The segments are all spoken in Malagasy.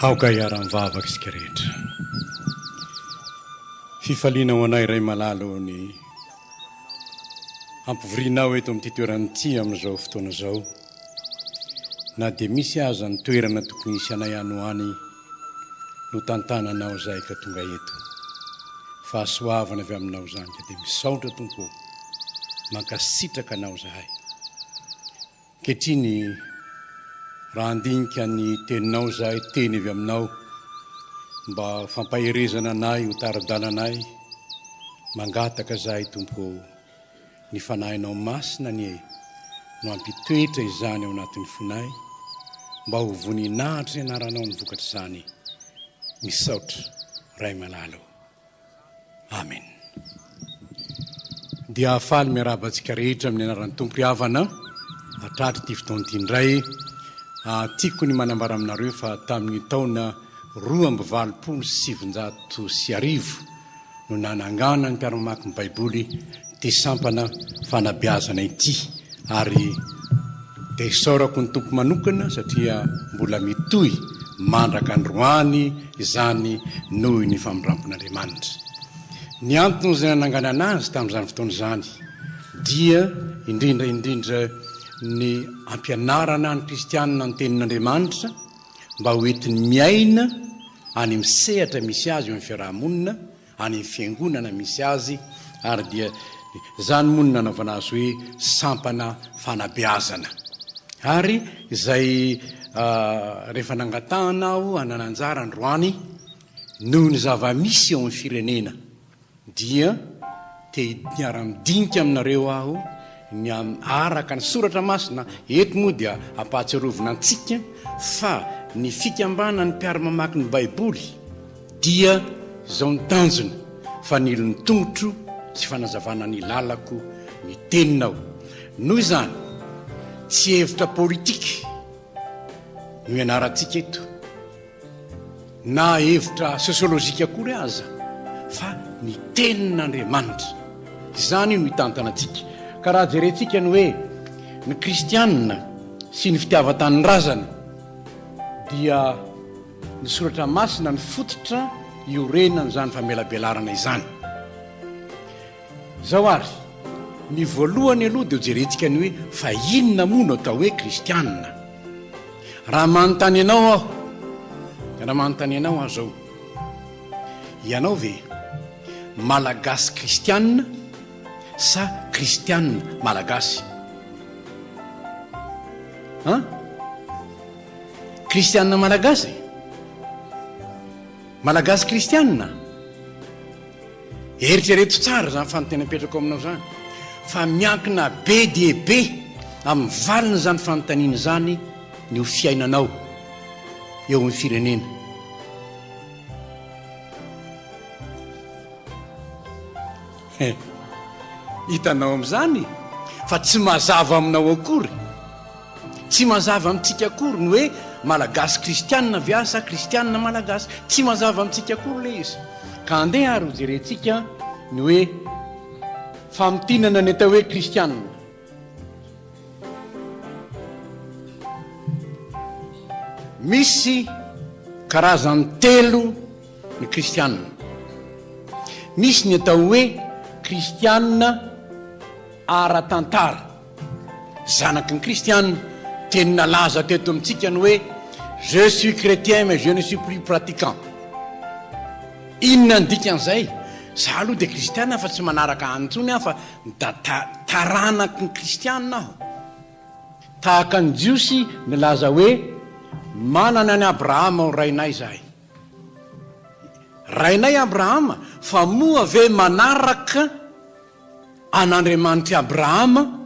Aoka hiara-mivavaka isika rehetra. Fifaliana ho anay Ray malala ô ny hampivorianao eto amin'ity toerana ity amin'izao fotoana izao. Na dia misy aza ny toerana tokony hisy anay any ho any, notantananao izahay ka tonga eto. Fahasoavana avy aminao izany ka dia misaotra Tompo ô. Mankasitraka anao izahay. Ankehitriny, raha handinika ny Teninao izahay, teny avy Aminao, mba ho fampaherezana anay, ho tari-dalana anay, mangataka izahay, Tompo ô, ny Fanahinao Masina anie no hampitoetra izany ao anatin'ny fonay, mba ho voninahitry ny Anaranao ny vokatr'izany. Misaotra, Ray malala ô. Amen. Dia faly miarahaba antsika rehetra amin'ny anaran'ny Tompo ry havana hatratra ity fotoana ity indray. Ah, tiako ny manambara aminareo fa tamin'ny taona 1982 no nanangana ny mpiara-mamaky ny Baiboly ity sampana fanabeazana ity ary dia isaorako ny Tompo manokana satria mbola mitohy mandraka androany izany noho ny famindrampon'Andriamanitra. Ny antony izay nananganana azy tamin'izany fotoana izany dia indrindra indrindra ny hampianarana ny kristianina ny tenin'Andriamanitra mba ho entiny miaina any amin'ny sehatra misy azy eo amin'ny fiaraha-monina any amin'ny fiangonana misy azy ary dia izany moa no nanaovana azy hoe sampana fanabeazana ary izay rehefa nangatahana aho hanana anjara androany noho ny zava-misy eo amin'ny firenena Dia te hiara-midinika aminareo aho ny amin'ny araka ny Soratra Masina. Eto moa dia ampahatsiarovina antsika fa ny fikambanan'ny mpiara-mamaky ny Baiboly dia izao ny tanjony, Fanilo ny tongotro sy fanazavana ny lalako ny teninao. Noho izany, tsy hevitra politika no ianarantsika eto. na hevitra sosiolojika akory aza fa ny tenin'Andriamanitra. Izany no hitantana antsika. Ka raha jerentsika ny hoe ny kristianina sy ny fitiavan-tanindrazana dia ny soratra masina ny fototra iorenan'izany famelabelarana izany. Izao ary, ny voalohany aloha dia hojerentsika ny hoe fa inona moa no atao hoe kristianina? Raha manontany anao aho, raha manontany anao aho izao, ianao ve Malagasy kristianina sa kristianina Malagasy? An? Kristianina Malagasy? Malagasy kristianina? Eritrereto tsara izany fanontaniana apetrako aminao izany, fa miankina be dia be amin'ny valin'izany fanontaniana izany ny ho fiainanao eo amin'ny firenena. Hitanao amin'izany fa tsy mazava aminao akory. Tsy mazava amintsika akory ny hoe Malagasy kristianina ve aho sa kristianina malagasy. Tsy mazava amintsika akory ilay izy. Ka andeha ary hojerentsika ny hoe famintinana ny atao hoe kristianina. Misy karazany telo ny kristianina. Misy ny atao hoe kristianina ara-tantara. Zanaky ny kristiana, teny nalaza teto amintsika ny hoe je suis chrétien mais je ne suis plus pratiquant. Inona ny dikan'izay? Za aloha dia kristiana fa tsy manaraka any intsony aho fa taranaky ny kristiana aho. Tahaka ny Jiosy nilaza hoe manana an'i Abrahama ho rainay izahay. Rainay Abrahama fa moa ve manaraka an'Andriamanitr'i Abrahama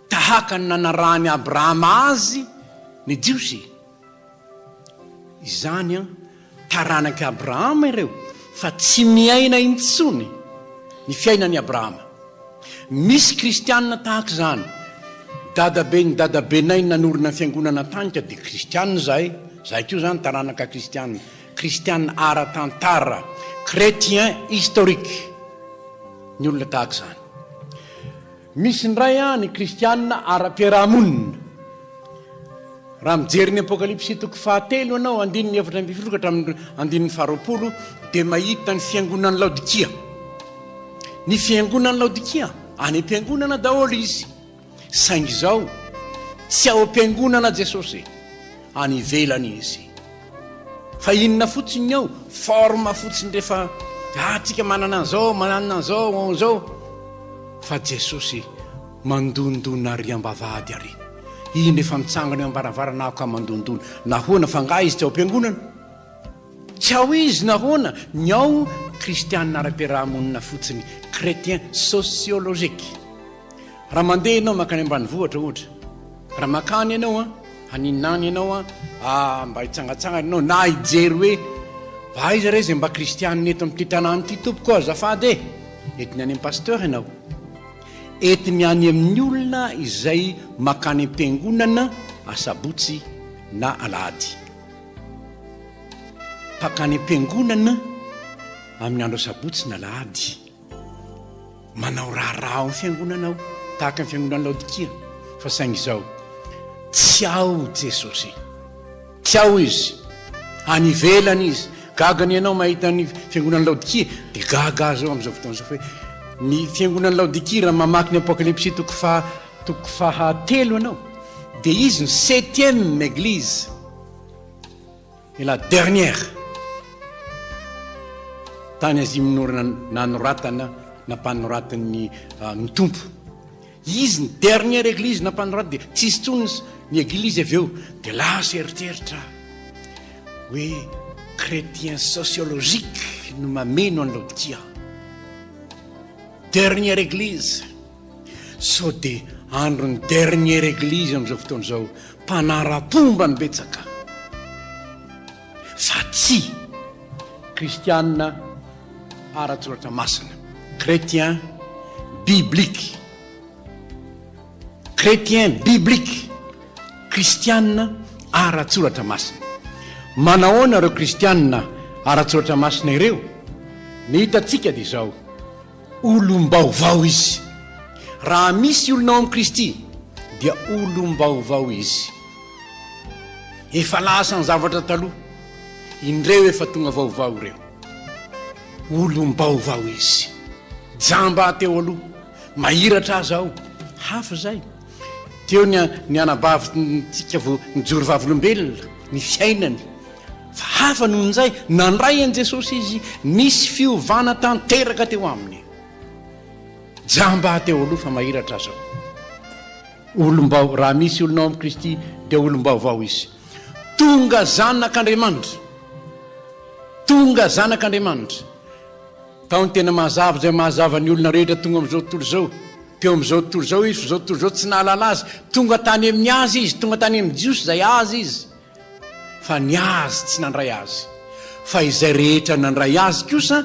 tahaka ny nanarahan'i Abrahama azy ny Jiosy. Izany an, taranak'i Abrahama ireo fa tsy miaina intsony ny fiainan'i Abrahama. Misy kristianina tahaka izany. Dadaben'ny dadabenay nanorina ny fiangonana tany ka dia kristianina izahay. Izahay koa izany taranaka kristianina. Kristianina ara-tantara, chrétien historique. ny olona tahaka izany. Misy indray ny kristianina ara-piarahamonina. Raha mijery ny Apokalypsy toko fahatelo ianao, andininy 14 ka hatramin'ny andininy faharoapolo, dia mahita ny fiangonan'i Laodikia. Ny fiangonan'i Laodikia, any am-piangonana daholo izy. Saingy izao, tsy ao am-piangonana Jesosy, any ivelany Izy. Fa inona fotsiny ny ao? Forme fotsiny rehefa, ah, tsika manana an'izao, manana an'izao, an'izao. Fa Jesosy mandondona ary am-bavahady ary. Iny efa mitsangana eo am-baravarana aho ka mandondona. Nahoana? Fa angaha Izy tsy ao am-piangonana? Tsy ao Izy, nahoana? Ny ao, kristianina ara-piaraha-monina fotsiny, chrétien sociologique. Raha mandeha ianao mankany ambanivohitra ohatra, raha mankany ianao an, haninona any ianao an, ah, mba hitsangatsangana ianao na hijery hoe va aiza re izay mba kristianina eto amin'ity tanàna ity tompoko azafady e! Entiny any amin'ny pasteur ianao. Entiny any amin'ny olona izay mankany am-piangonana asabotsy na alahady. Mpankany am-piangonana amin'ny andro asabotsy na alahady. Manao raharaha ao amin'ny fiangonana aho, tahaka ny fiangonan'i Laodikia, fa saingy izao, tsy ao Jesosy. Tsy ao Izy. Any ivelany Izy. Gaga ny ianao mahita ny fiangonan'i Laodikia, dia gaga aho izao amin'izao fotoana izao fa hoe ny fiangonan'i Laodikia, raha mamaky ny Apokalypsy toko faha, toko fahatelo ianao, dia izy ny septième église. Et la dernière, tany Asie Minorina nanoratana nampanoratin'ny ny Tompo. Izy ny dernière église nampanoratana dia tsisy intsony ny église avy eo. Dia lasa eritreritra hoe chrétien sociologique no mameno an'i Laodikia. Dernière église. Sao dia andron'ny dernière église amin'izao fotoana izao, mpanara-pomba no betsaka fa tsy kristiana ara-tsoratra masina, chrétien biblique, chrétien biblique, kristiana ara-tsoratra masina. Manahoana ireo kristiana ara-tsoratra masina ireo? Ny hitantsika dia izao. Olom-baovao izy. Raha misy olona ao amin'i Kristy, dia olom-baovao izy. Efa lasa ny zavatra taloha, indreo efa tonga vaovao ireo. Olom-baovao izy. Jamba teo aloha, mahiratra aza aho. Hafa izay. Teo ny ny anabavintsika vao nijoro vavolombelona, ny fiainany. Fa hafa noho izay, nandray an'i Jesosy izy, nisy fiovana tanteraka teo aminy. Jamba aho teo aloha fa mahiratra aho izao. Olom-bao, raha misy olona ao amin'i Kristy dia olom-baovao izy. Tonga zanak'Andriamanitra. Tonga zanak'Andriamanitra. Tao ny tena mahazava izay mahazava ny olona rehetra tonga amin'izao tontolo izao. Teo amin'izao tontolo izao izy, fa izao tontolo izao tsy nahalala azy. Tonga tany amin'ny azy izy, tonga tany amin'ny Jiosy izay azy izy. Fa ny azy tsy nandray azy. Fa izay rehetra nandray azy kosa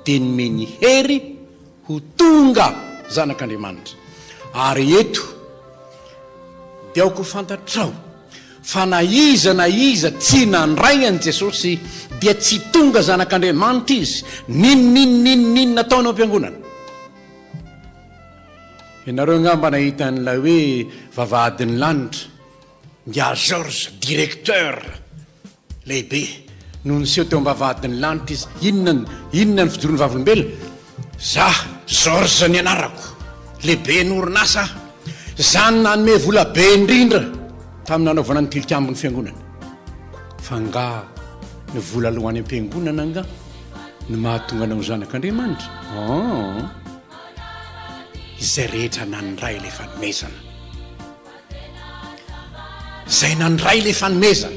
dia nomeny hery ho tonga zanak'Andriamanitra. Ary eto dia aoka ho fantatrao fa na iza na iza tsy nandray an'i Jesosy dia tsy tonga zanak'Andriamanitra izy, n'inon'inon'inon'inona ataony ao am-piangonana. Ianareo angamba nahita an'ilay hoe vavahadin'ny lanitra. Ingahy Georges, directeur lehibe, no niseho teo am-bavahadin'ny lanitra izy. Inona, inona ny fijoroan'ny vavolombelona? Za, Georges ny anarako, lehiben'ny orinasa aho. Za no nanome vola be indrindra tamin'ny nanaovana ny tilikambon'ny fiangonana. Fa angaha ny vola aloa any am-piangonana angaha no mahatonga anao ho zanak'Andriamanitra? Aa! Izay rehetra nandray ilay fanomezana. Izay nandray ilay fanomezana.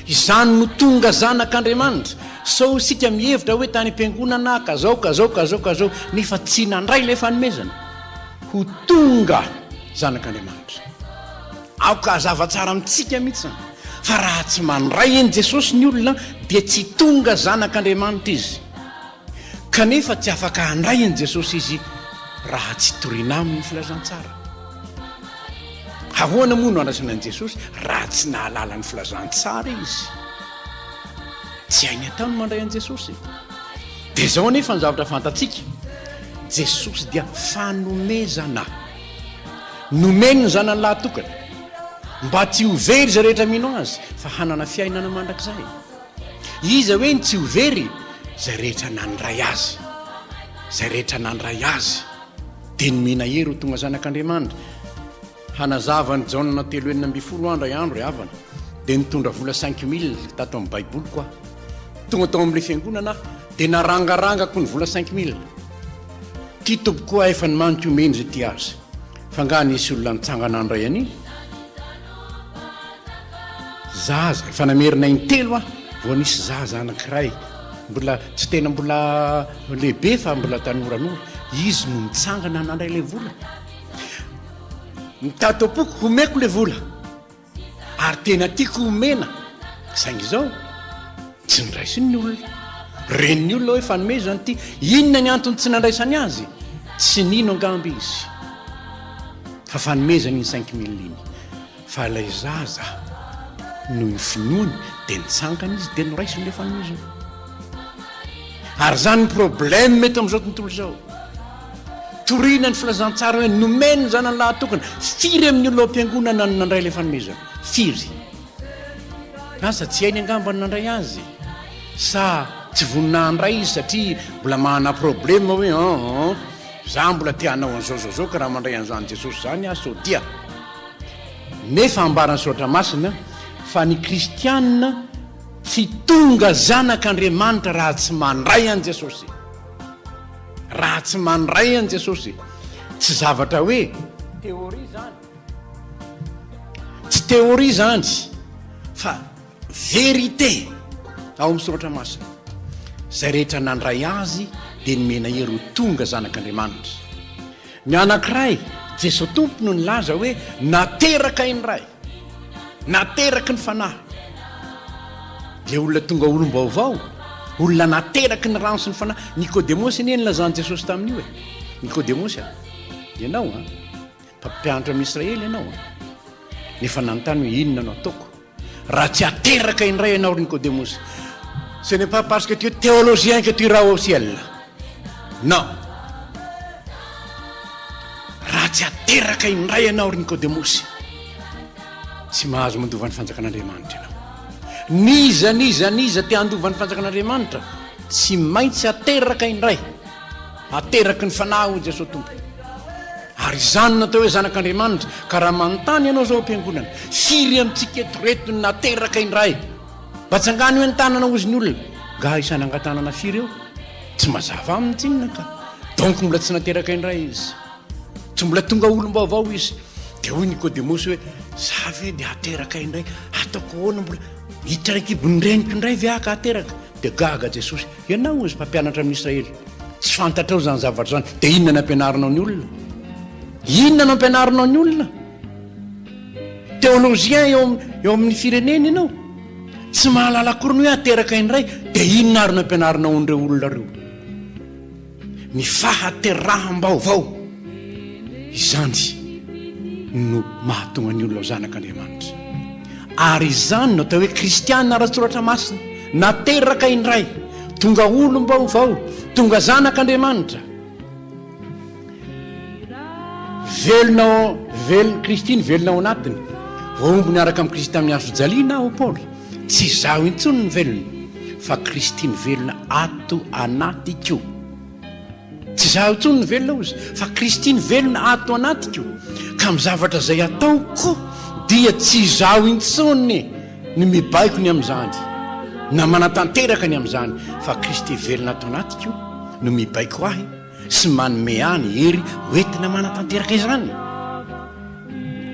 Izany no tonga zanak'Andriamanitra. Sao isika mihevitra hoe tany am-piangonana aho ka zao ka zao ka zao ka zao, nefa tsy nandray ilay fanomezana ho tonga zanak'Andriamanitra. Aoka hazava tsara amintsika mihitsy izany, fa raha tsy mandray an'i Jesosy ny olona dia tsy tonga zanak'Andriamanitra izy. Kanefa tsy afaka handray an'i Jesosy izy raha tsy torina aminy ny filazantsara. Ahoana moa no handraisana an'i Jesosy raha tsy nahalala ny filazantsara izy? Tsy hainy atao ny mandray an'i Jesosy. Dia izao anefa ny zavatra fantatsika, Jesosy dia fanomezana. Nomeny ny zanany lahy tokana. Mba tsy ho very izay rehetra mino Azy, fa hanana fiainana mandrakizay. Iza hoe ny tsy ho very? Izay rehetra nandray Azy. Izay rehetra nandray Azy, dia nomena hery ho tonga zanak'Andriamanitra. Hanazava an'i Jaona telo 16 aho indray andro ry havana, dia nitondra vola cinq mille tato amin'ny baiboliko aho. Tonga tao amin'ilay fiangonana aho, dia narangarangako ny vola cinq mille. Ty tompoko aho efa nimaniko omeny izay tia azy. Fa angaha nisy olona nitsangana handray an'iny? Zaza, efa namerina intelo aho vao nisy zaza anankiray, mbola tsy tena mbola lehibe fa mbola tanoranora, izy no nitsangana nandray ilay vola. Ny tato am-poko, homeko ilay vola. Ary tena tiako homena. Saingy izao, tsy noraisiny ny olona. Ren'ny olona hoe fanomezana ity. Inona ny antony tsy nandraisany azy? Tsy nino angamba izy fa fanomezana iny cinq mille iny. Fa ilay zaza, noho ny finoany, dia nitsangana izy dia noraisiny ilay fanomezana. Ary izany ny problème eto amin'izao tontolo izao. Torina ny filazantsara hoe nomeny ny zanany lahatokana. Firy amin'ny olona ao am-piangonana no nandray ilay fanomezana? Firy? Asa tsy hainy angamba ny nandray azy. Sa tsy vonona handray izy satria mbola manana problème hoe an an, za mbola te hanao an'izao zao zao ka raha mandray an'izany Jesosy izany aho sao dia. Nefa ambaran'ny Soratra Masina fa ny kristiana tsy tonga zanak'Andriamanitra raha tsy mandray an'i Jesosy. Raha tsy mandray an'i Jesosy. Tsy zavatra hoe théorie izany. Tsy théorie izany fa vérité ao amin'ny Soratra Masina. Izay rehetra nandray azy dia nomena hery ho tonga zanak'Andriamanitra. Ny anankiray, Jesoa Tompo no nilaza hoe nateraka indray, nateraky ny Fanahy. Ilay olona tonga olom-baovao, olona nateraky ny rano sy ny Fanahy. Nikodemosy anie nilazan'i Jesosy tamin'io e. Nikodemosy a, ianao a, mpampianatra amin'ny Israely ianao a, nefa nanontany hoe inona no ataoko? Raha tsy ateraka indray ianao ry Nikodemosy, ce n'est pas parce que tu es théologien que tu iras au ciel. Non. Raha tsy ateraka indray ianao ry Nikodemosy, tsy mahazo mandova ny fanjakan'Andriamanitra ianao. N'iza n'iza n'iza te handova ny fanjakan'Andriamanitra, tsy maintsy ateraka indray. Ateraky ny Fanahy hoy Jesoa Tompo. Ary izany no atao hoe zanak'Andriamanitra. Ka raha manontany ianao izao am-piangonana, firy amintsika eto ireto no nateraka indray? Mba tsangano hoe ny tanana hozy ny olona. Nga hisy hanangan-tanana firy eo? Tsy mazava aminy tsinona ka. Donc mbola tsy nateraka indray izy. Tsy mbola tonga olom-baovao izy. Dia hoy Nikodemosy hoe, za ve dia hateraka indray? Ataoko ahoana mbola hiditra any an-kibon'ny reniko indray ve aho ka hateraka? Dia gaga Jesosy. Ianao hozy mpampianatra amin'i Israely, tsy fantatrao izany zavatra izany, dia inona no ampianarinao ny olona? Inona no ampianarinao ny olona? Théologien eo eo amin'ny firenena ianao, tsy mahalala akory ny hoe ateraka indray, dia inona ary no ampianarinao an'ireo olona ireo? Ny fahateraham-baovao izany no mahatonga ny olona ho zanak'Andriamanitra. Ary izany no atao hoe kristiana ara-tsoratra masina, nateraka indray, tonga olom-baovao, tonga zanak'Andriamanitra. Velona ao, vel, Kristy ny velona ao anatiny. Voahombo niaraka amin'i Kristy tamin'ny hazo fijaliana aho, Paoly. Tsy izaho intsony ny velona, fa Kristy ny velona ato anatiko. Tsy izaho intsony ny velona, hozy, fa Kristy ny velona ato anatiko. Ka amin'ny zavatra izay ataoko dia tsy izaho intsony ny mibaiko ny amin'izany, na manatanteraka ny amin'izany, fa Kristy velona ato anatiko no mibaiko ahy sy manome ahy ny hery hoentina manatanteraka izany.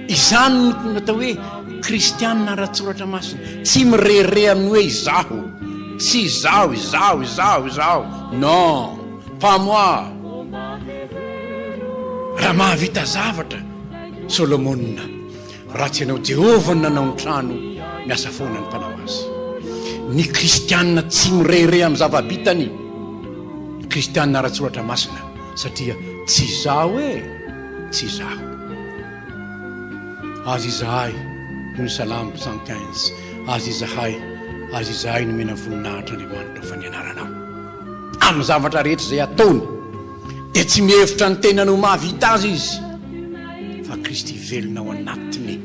Izany no atao hoe kristianina ara-tsoratra masina. Tsy mirehareha amin'ny hoe izaho, tsy izaho, izaho, izaho, izaho. Non, pas moi. Raha mahavita zavatra Solomona, raha tsy ianao Jehovah no nanao ny trano, miasa foana ny mpanao azy. Ny kristianina tsy mirehareha amin'ny zava-bitany, ny kristianina ara-tsoratra masina, satria tsy izaho e! Tsy izaho. Azy izahay, hoy ny Salamo 115, Azy izahay, azy izahay nomena voninahitra Andriamanitra fa ny anaranao. Amin'ny zavatra rehetra izay ataony, dia tsy mihevitra ny tenany ho mahavita azy izy, fa Kristy velona ao anatiny.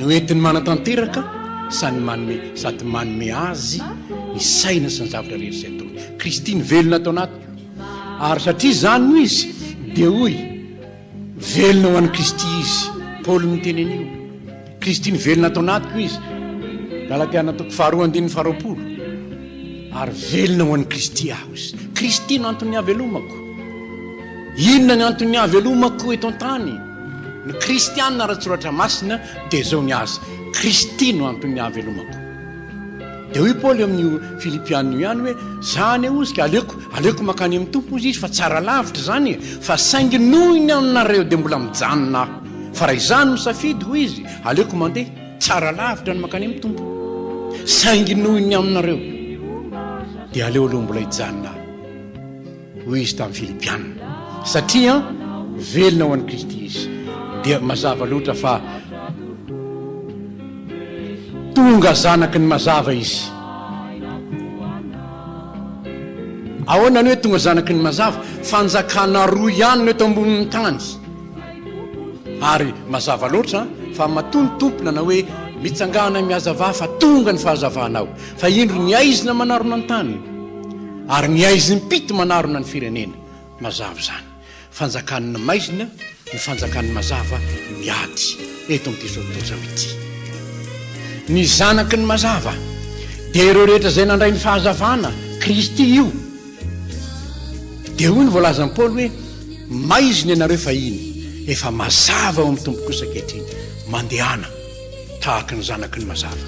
No entiny manatanteraka sany manome sady manome azy ny saina sy ny zavatra rehetra izay ataony. Kristy no velona ato anatiko. Ary satria izany no izy, dia hoy, Velona ho an'i Kristy izy. Paoly niteny an'io. Kristy no velona ato anatiko izy. Galatiana toko faharoa andininy faharoapolo. Ary velona ho an'i Kristy aho izy. Kristy no anton'ny havelomako. Inona ny anton'ny havelomako eto an-tany? Ny kristiana ara-tsoratra masina dia izao ny azy, Kristy no anton'ny havelomako. Dia hoy Paoly amin'io Filipiana io ihany hoe, Za anie hozy ka aleoko, aleoko mankany amin'ny Tompo hozy izy fa tsara lavitra izany e, fa saingy noho ny aminareo dia mbola mijanona aho. Fa raha izaho no misafidy hoy izy, aleoko mandeha, tsara lavitra ny mankany amin'ny Tompo. Saingy noho ny aminareo dia aleo aloha mbola hijanona aho. Hoy izy tamin'ny Filipiana, Satria velona ho an'i Kristy izy, dia mazava loatra fa tonga zanaky ny mazava izy. Ahoana ny hoe tonga zanaky ny mazava? Fanjakana roa ihany no eto ambonin'ny tany. Ary mazava loatra fa matoa ny Tompo nanao hoe, Mitsangàna mihazavà fa tonga ny fahazavanao, fa indro ny haizina manarona ny tany, ary ny haizim-pito manarona ny firenena. Mazava izany. Fanjakan'ny maizina ny fanjakan'ny mazava miady eto amin'ity izao tontolo izao ity. Ny zanaky ny mazava dia ireo rehetra izay nandray ny fahazavana, Kristy io. Dia hoy ny voalazan'i Paoly hoe, Maizina ianareo fahiny, efa mazava ao amin'ny Tompo kosa ankehitriny. Mandehana tahaka ny zanaky ny mazava.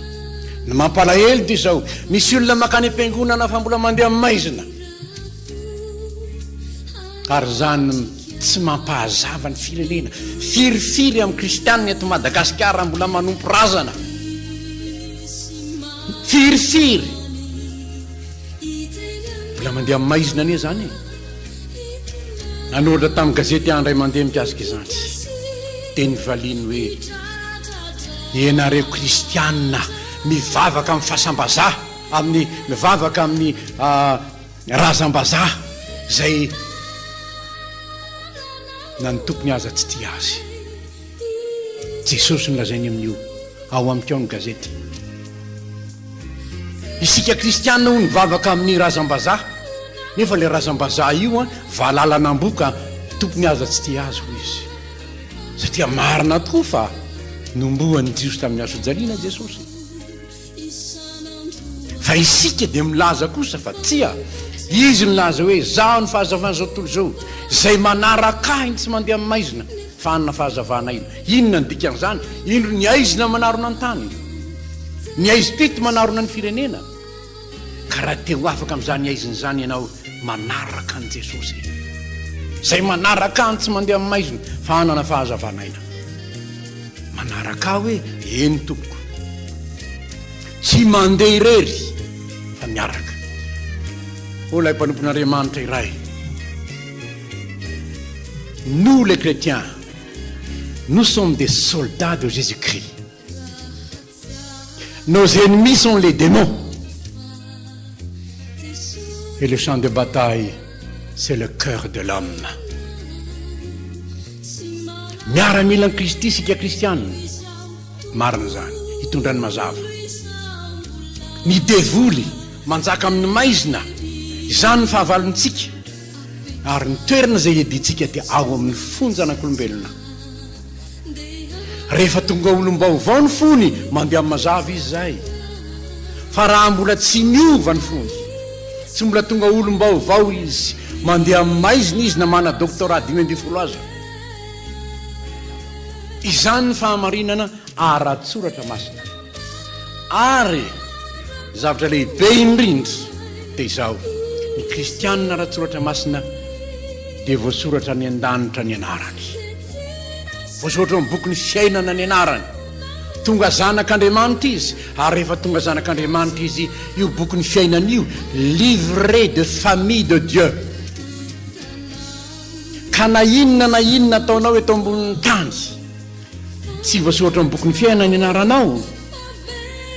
Ny mampalahelo dia izao, misy olona mankany am-piangonana fa mbola mandeha maizina. Ary izany tsy mampahazava ny firenena. Firifiry amin'ny kristianina eto Madagasikara mbola manompo razana. Firifiry. Mbola mandeha amin'ny maizina anie izany e. Nanoratra tamin'ny gazety aho indray mandeha mikasika izany. Dia nivaliany hoe, Ianareo kristianina mivavaka amin'ny fasam-bazaha, amin'ny mivavaka amin'ny razam-bazaha izay na ny tompony aza tsy tia azy. Jesosy no lazainy amin'io ao amiko ao ny gazety. Isika kristiana hono mivavaka amin'ny razam-bazaha, nefa ilay razam-bazaha io an, valalan'amboa ka tompony aza tsy tia azy hoy izy. Satria marina tokoa fa nombohan'ny Jiosy tamin'ny hazojaliana Jesosy. Fa isika dia milaza kosa fa tsia, Izy nilaza hoe, Izaho no fahazavan'izao tontolo izao, izay manaraka Ahy no tsy mandeha amin'ny maizina, fa hanana fahazavana aina. Inona no dikan'izany? Indro ny aizina manarona ny tany, ny aizim-pito manarona ny firenena. Ka raha te ho afaka amin'izany aizina izany ianao, manaraka an'i Jesosy. Izay manaraka Ahy no tsy mandeha amin'ny maizina, fa hanana fahazavana aina. Manaraka ahy hoe, Eny tompoko. Tsy mandeha irery fa miaraka. Hoy ilay mpanompon'Andriamanitra iray, Nous les chrétiens, nous sommes des soldats de Jésus-Christ. Nos ennemis sont les démons. Et le champ de bataille, c'est le cœur de l'homme. Miaramila an'i Kristy isika kristiana. Marina izany. Hitondra ny mazava. Ny devoly manjaka amin'ny maizina. Izany ny fahavalontsika. Ary ny toerana izay iadiantsika dia ao amin'ny fonjanak'olombelona. Rehefa tonga olom-baovao ny fony, mandeha amin'ny mazava izy izay. Fa raha mbola tsy niova ny fony, tsy mbola tonga olom-baovao izy, mandeha amin'ny maizina izy na mana doctorat 15 aza. Izany ny fahamarinana ara-tsoratra masina. Ary ny zavatra lehibe indrindra dia izao, ny kristianina ara-tsoratra masina dia voasoratra any an-danitra ny anarany. Voasoratra ao amin'ny bokin'ny fiainana ny anarany. Tonga zanak'Andriamanitra izy, ary rehefa tonga zanak'Andriamanitra izy, io bokin'ny fiainana io, livret de famille de Dieu. Ka na inona na inona ataonao eto ambonin'ny tany, tsy voasoratra ao amin'ny bokin'ny fiainana ny anaranao,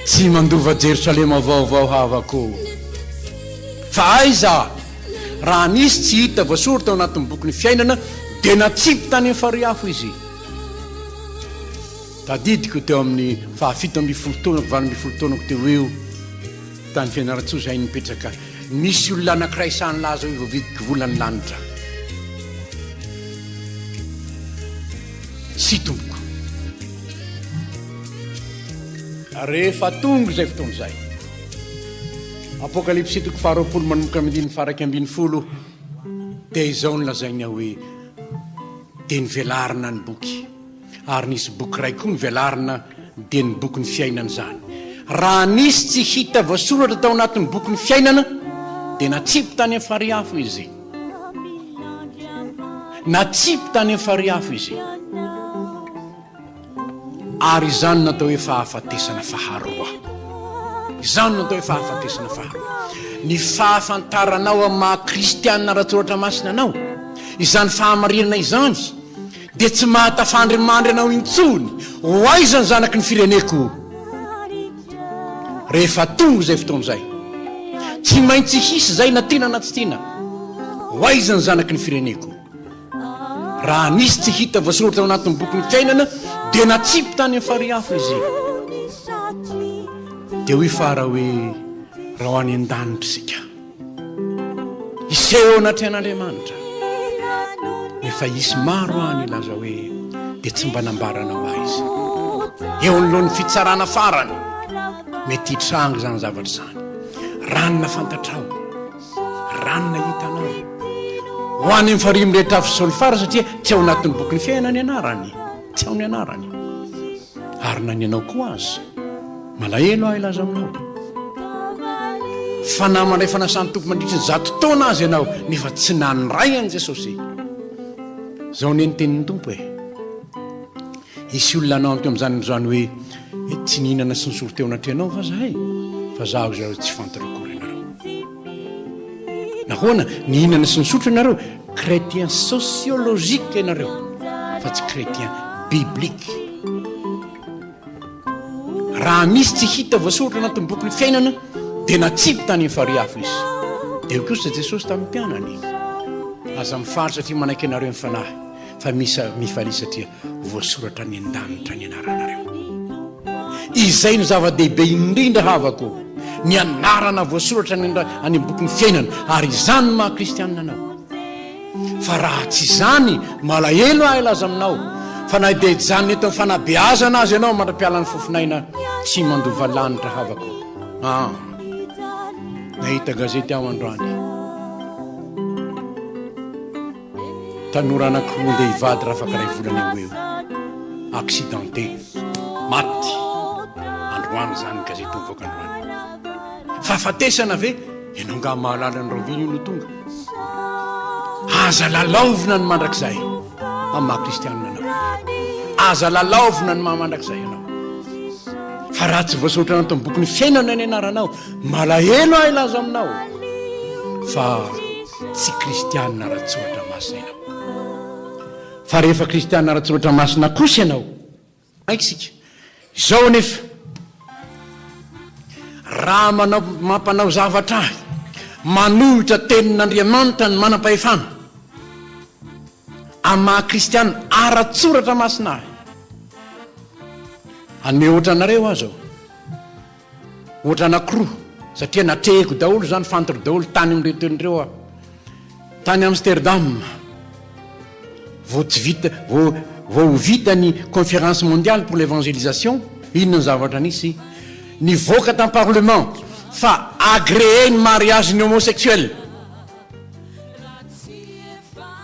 tsy mandova Jerosalema vaovao havako. Fa aiza? Raha nisy tsy hita voasoratra ao anatin'ny bokin'ny fiainana, dia natsipy tany amin'ny farihy afo izy. Tadidiko teo amin'ny faha 17 taonako, 18 taonako teo ho eo, tany Fianarantsoa izahay nipetraka. Nisy olona anankiray sahy nilaza hoe voavidiko vola ny lanitra. Tsia tompoko. Rehefa tonga izay fotoana izay, Apokalypsy toko faharoapolo manomboka amin'ny andininy faha 11, dia izao no lazainy ao hoe, Dia novelarina ny boky. Ary nisy boky iray koa novelarina, dia ny bokin'ny fiainana izany. Raha nisy tsy hita voasoratra tao anatin'ny bokin'ny fiainana, dia natsipy tany amin'ny farihy afo izy. Natsipy tany amin'ny farihy afo izy. Ary izany no atao hoe fahafatesana faharoa. Izany no atao hoe fahafatesana faharoa. Ny fahafantaranao amin'ny maha kristianina ara-tsoratra masina anao, izany fahamarinana izany, dia tsy mahatafandry mandry anao intsony. Ho aiza ny zanaky ny fireneko? Rehefa tonga izay fotoana izay, tsy maintsy hisy izay na tiana na tsy tiana. Ho aiza ny zanaky ny fireneko? Raha nisy tsy hita voasoratra ao anatin'ny bokin'ny fiainana, dia natsipy tany amin'ny farihy afo izy. Dia hoy Fara hoe, Raha ho any an-danitra isika, hiseho eo anatrehan'Andriamanitra, nefa hisy maro any hilaza hoe, dia tsy mba nambaranao ahy izy. Eo anoloan'ny fitsarana farany, mety hitranga izany zavatra izany. Raha ny nafantatrao. Rano nahita anao. Ho any amin'ny farihy mirehitra afo sy solifara satria tsy ao anatin'ny bokin'ny fiainana ny anarany. Tsy ao ny anarany. Ary na ny anao koa aza. Malahelo aho hilaza aminao. Fa na mandray fanasan'ny Tompo mandritry ny zato taona aza ianao nefa tsy nandray an'i Jesosy. Izao anie ny tenin'ny Tompo e. Hisy olona hanao amiko amin'izany andro izany hoe, Tsy nihinana sy nisotro teo anatrehanao va izahay? Fa izaho izao tsy fantatro akory ianareo. Nahoana? Nihinana sy nisotro ianareo? Chrétien sociologique ianareo, fa tsy chrétien biblique. Raha misy tsy hita voasoratra anatin'ny bokin'ny fiainana, dia natsipy tany amin'ny farihy afo izy. Dia hoy kosa Jesosy tamin'ny mpianany, Aza mifaly satria manaiky anareo ny Fanahy, fa misa mifalia satria voasoratra any an-danitra ny anaranareo. Izay no zava-dehibe indrindra havako, ny anarana voasoratra any any amin'ny bokin'ny fiainana, ary izany no maha kristianina anao. Fa raha tsy izany, malahelo aho hilaza aminao, fa na dia hijanona eto amin'ny fanabeazana aza ianao mandra-pialan'ny fofon'aina, tsy mandova lanitra havako. Ah, nahita gazety aho androany. Tanora anankiroa ndeha hivady raha afaka iray volana eo ho eo. Accidenté. Maty. Androany izany ny gazety mivoaka androany. Fahafatesana ve? Ianao angaha mahalala ny rahoviana io no tonga? Aza lalaovina ny mandrakizay amin'ny maha kristianina anao. Aza lalaovina ny maha mandrakizay anao. Fa raha tsy voasoratra anatin'ny bokin'ny fiainana ny anaranao, malahelo aho hilaza aminao fa Tsy kristianina ara-tsoratra masina ianao. Fa rehefa kristianina ara-tsoratra masina kosa ianao, aiky isika. Izao anefa, raha manao mampanao zavatra ahy manohitra tenin'Andriamanitra ny manam-pahefana, amin'ny maha kristianina ara-tsoratra masina ahy, hanome ohatra anareo aho izao. Ohatra anakiroa, satria natrehiko daholo izany, fantako daholo tany amin'ireo teny ireo aho. Tany Amsterdam, vao tsy vita, vao, vao ho vita ny conférence mondiale pour l'évangélisation, inona ny zavatra nisy? Nivoaka tany parlement fa agréé ny mariage ny homosexuel.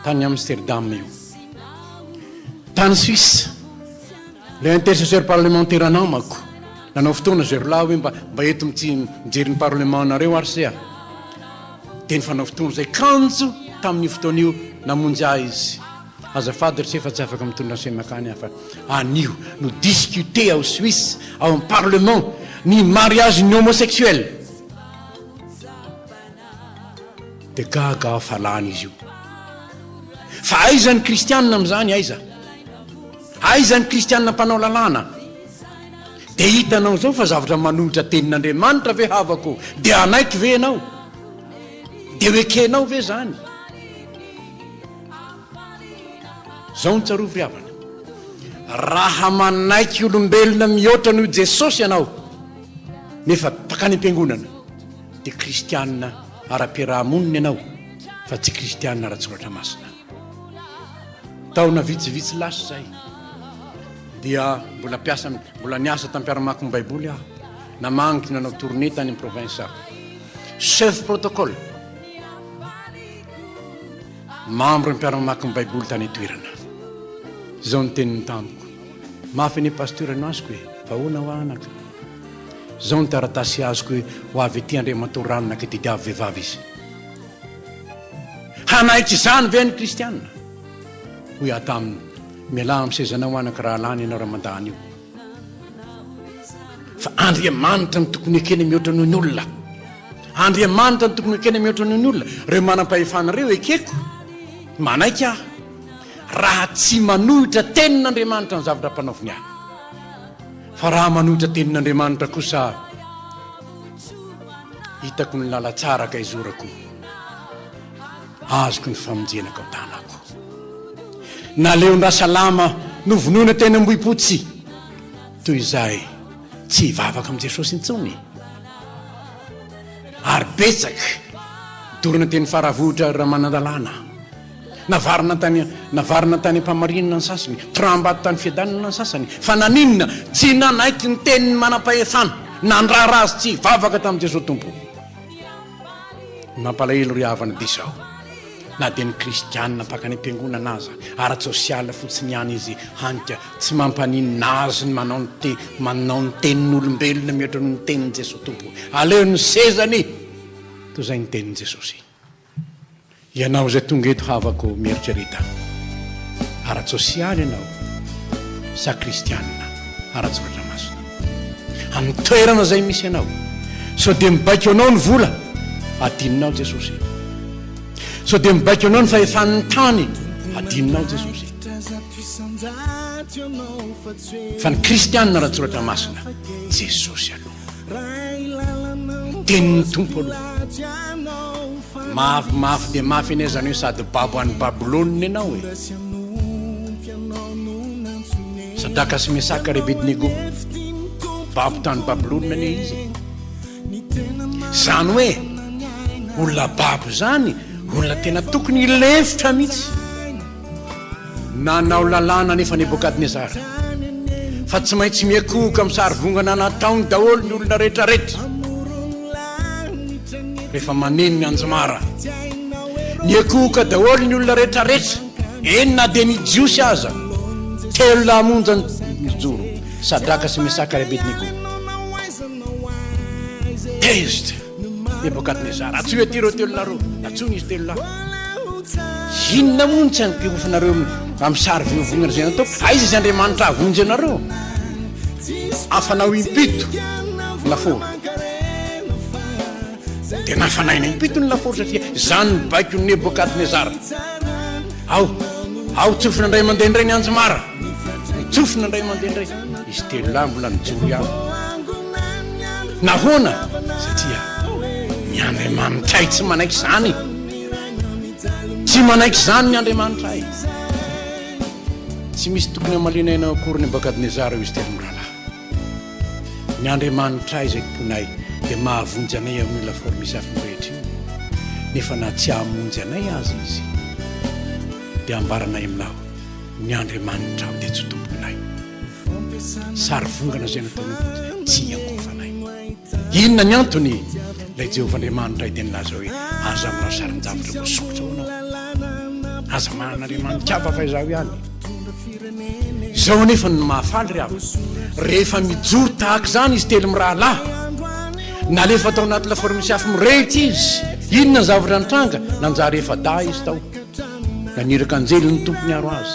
Tany Amsterdam io. Tany Suisse, ilay intercesseur parlementaire namako, nanao fotoana zareo lahy hoe mba mba eto mijery ny parlement nareo ary se a. Dia nifanao fotoana izay kanjo tamin'io fotoana io namonjy ahy izy. Azafady ry se fa tsy afaka mitondra ny semakany aho fa anio no discuter ao Suisse, ao amin'ny parlement, ny mariage ny homosexuel. Dia gaga aho fa lany izy io. Fa aiza ny kristianina amin'izany, aiza? Aiza ny kristianina mpanao lalàna? Dia hitanao izao fa zavatra manohitra tenin'Andriamanitra ve havako? Dia hanaiky ve ianao? Dia ho ekenao ve izany? Izao no tsarovy ry havana. Raha manaiky olombelona mihoatra noho i Jesosy ianao, nefa mpakany am-piangonana, dia kristiana ara-piaraha-monina ianao fa tsy kristiana ara-tsoratra masina. Taona vitsivitsy lasa izay, dia mbola mpiasa, mbola niasa tamin'ny mpiara-mamaky ny Baiboly aho. Namangy nanao tournée tany amin'ny province aho. Chef protocole. Membre mpiara-mamaky ny Baiboly tany an-toerana. Izao ny teniny tamiko, Mafy anie Pasteur no azoko e! Fa ahoana hoa anaka? Izao ny taratasy azoko hoe ho avy aty Andriamatoa Ranona ka tediavo vehivavy izy. Hanaiky izany ve ny kristiana? Hoy aho taminy, Mialà amin'ny sezanao anaka raha lany ianao raha mandà an'io. Fa Andriamanitra no tokony ekena mihoatra noho ny olona. Andriamanitra no tokony ekena mihoatra noho ny olona. Ireo manam-pahefana ireo ekeko, manaiky aho, raha tsy manohitra tenin'Andriamanitra ny zavatra ampanaoviny ahy. Fa raha manohitra tenin'Andriamanitra kosa, hitako ny lalantsara ka izorako. Azoko ny famonjena ka ho tanako. Naleon-dRasalama novonoina teny Ambohipotsy toy izay tsy hivavaka amin'i Jesosy intsony. Ary betsaka dorana teny Faravohitra Ramanandalana. Navarina tany navarina tany Ampamarinana ny sasany, toraham-bato tany Fiadanana ny sasany. Fa naninona? Tsy nanaiky ny tenin'ny manam-pahefana, nandrara azy tsy hivavaka tamin'i Jesosy Tompo. Ny mampalahelo ry havana dia izao, na dia ny kristianina mpankany am-piangonana aza, ara-tsosialy fotsiny ihany izy, hany ka tsy mampaninona azy ny manao ny te, manao ny tenin'olombelona mihoatra noho ny tenin'i Jesoa Tompo. Aleo ny sezany toy izay ny tenin'i Jesosy. Ianao izay tonga eto havako mieritrereta, ara-tsosialy ianao sa kristianina ara-tsoratra masina? Amin'ny toerana izay misy anao, sao dia mibaiko anao ny vola, adinonao Jesosy. Sao dia mibaiko anao ny fahefan'ny tany, adinonao Jesosy. Fa ny kristianina ara-tsoratra masina, Jesosy aloha. Ny tenin'ny Tompo aloha. Mafy mafy dia mafy anie izany hoe sady babo any Babylona ianao e. Sadraka sy Mesaka ary Abednego. Babo tany Babylona anie izy. Izany hoe olona babo izany, olona tena tokony hilefitra mihitsy. Nanao lalàna anefa Nebokadnezara, fa tsy maintsy miankohoka amin'ny sarivongana nataony daholo ny olona rehetrarehetra, rehefa maneno ny anjomara. Niankohoka daholo ny olona rehetrarehetra, eny na dia ny Jiosy aza. Telo lahy monja no nijoro, Sadraka sy Mesaka ary Abednego. Tezitra. Nebokadnezara, Antsoy aty ireo telo lahy ireo. Nantsoina izy telo lahy. Inona moa no tsy ankirofinareo amin'ny sary vovonana izay nataoko? Aiza izy Andriamanitra hahavonjy anareo? Afanao impito ny lafaoro. Dia nafanaina impito ny lafaoro satria izany ny baikon'i Nebokadnezara. Ao, ao tsofina indray mandeha indray ny anjomara. Nitsofina indray mandeha indray. Izy telo lahy mbola nijoro ihany. Nahoana? Satria ny Andriamanitray tsy manaiky izany. Tsy manaiky izany ny Andriamanitray. Tsy misy tokony hamaliana ianao akory Nebokadnezara hoy izy telo mirahalahy. Ny Andriamanitray izay tomponay dia mahavonjy anay amin'io lafaoro misy afo mirehitra io. Nefa na tsy hamonjy anay aza izy dia ambaranay aminao ny Andriamanitrao dia tsy ho tomponay. Sary vongana izay nataonao dia tsy hiankohofanay. Inona ny antony? Ilay Jehovah Andriamanitray dia nilaza hoe, Aza manao sarin-javatra voasokitra ho anao. Aza manana andriamani-kafa fa izaho ihany. Izao anefa no mahafaly ry havana, rehefa mijoro tahaka izany izy telo mirahalahy, nalefa tao anaty lafaoro misy afo mirehitra izy, inona ny zavatra nitranga? Nanjary efa-dahy izy tao. Naniraka anjely ny Tompo niaro azy.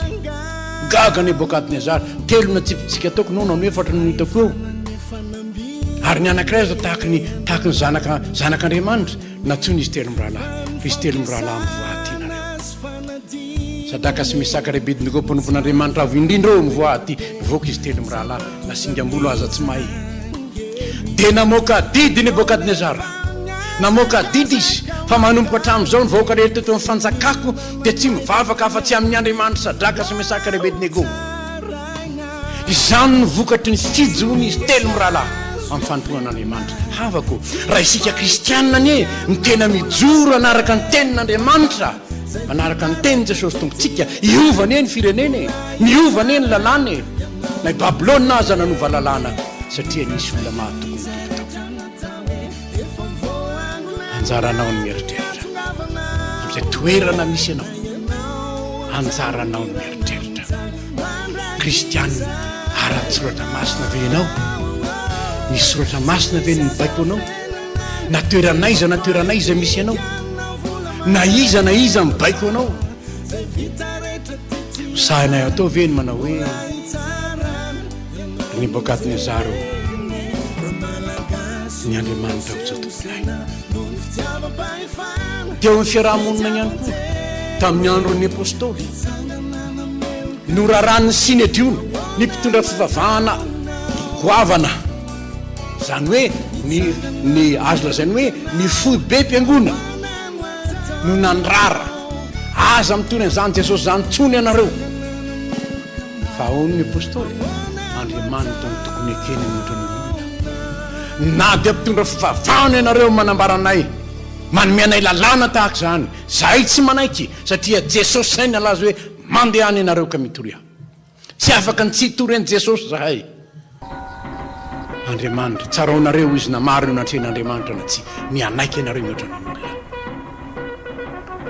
Gaga Nebokadnezara, telo natsipitsika ataoko, non, no efatra no hitako eo. Ary ny anankiray aza tahaka ny tahaka ny zanaka zanak'Andriamanitra, nantsoina izy telo mirahalahy. Fa izy telo mirahalahy mivoaha aty nareo. Sadraka sy Mesaka ary Abednego mpanompon'Andriamanitra avo indrindra ô mivoaha aty. Nivoaka izy telo mirahalahy, na singam-bolo aza tsy mahay. Dia namoaka didy Nebokadnezara. Namoaka didy izy fa manomboka hatramin'izao ny vahoaka rehetra eto amin'ny fanjakako dia tsy mivavaka afa-tsy amin'ny Andriamanitr'i Sadraka sy Mesaka ary Abednego. Izany no vokatry ny fijoroan'izy telo mirahalahy amin'ny fanompoana an'Andriamanitra. Havako, raha isika kristianina anie no tena mijoro hanaraka ny tenin'Andriamanitra, manaraka ny tenin'i Jesosy Tompontsika, hiova anie ny firenena e! Miova anie ny lalàna e! Na i Babylona aza nanova lalàna satria nisy olona mahatoky ny Tompo tao. Anjaranao ny mieritreritra amin'izay toerana misy anao. Anjaranao ny mieritreritra. Kristianina ara-tsoratra masina ve ianao? Ny soratra masina ve no mibaiko anao? Na toerana aiza na toerana aiza misy anao? Na iza na iza mibaiko anao? Sahinay atao ve ny manao hoe ry Nebokadnezara ô, ny Andriamanitra ho tomponay. Teo amin'ny fiaraha-monina ihany koa, tamin'ny andron'ny Apostoly, noraràn'ny Synedriona, ny mpitondra fivavahana goavana, izany hoe ny, ny azo lazaina hoe ny foibem-piangonana, no nandrara, Aza mitory an'izany Jesosy izany intsony ianareo. Fa ahoana ny Apostoly? Andriamanitra no tokony ekena mihoatra noho ny olona. Na dia mpitondra fivavahana ianareo manambara anay, manome anay lalàna tahaka izany, izahay tsy manaiky, satria Jesosy izay nalaza hoe, Mandehana ianareo ka mitoria. Tsy afaka ny tsy hitory an'i Jesosy zahay. Andriamanitra, tsaraonareo izy na marina eo anatrehan'Andriamanitra na tsia. Mihanaiky ianareo mihoatra noho ny olona.